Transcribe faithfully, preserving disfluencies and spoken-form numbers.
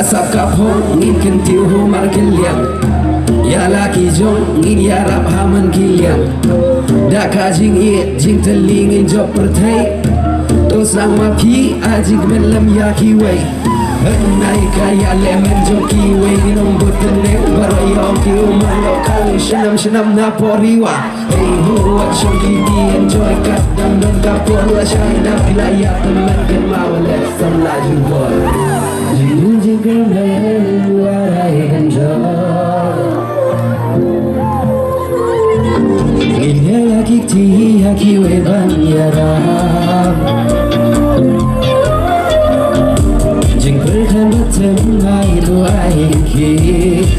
Sap ka phong ngin kyntiew humar kylliang. Ïa la ki jong ngin ïarap ha man ki liang. Da ka jingïeit jingtylli ngin jop pyrthei. To sngewbha phi ai jingkmen lem ïa kiwei. Hynrei ka ïalehmem jong kiwei ngin ym bud tyneng. Baroh ïa ong ki u man lo ka long shnam shnam na poriwa. Hey ho, wat shong kiti enjoy kat dang don ka por la shai na pila ïa temen ken ma wale samla jubor. Jingin jingkyrmen warai enjoy. Ngin ïa ïa kiti ïa kiwei ban ïarap. Jingpyrkhat batem ai tu ai ki.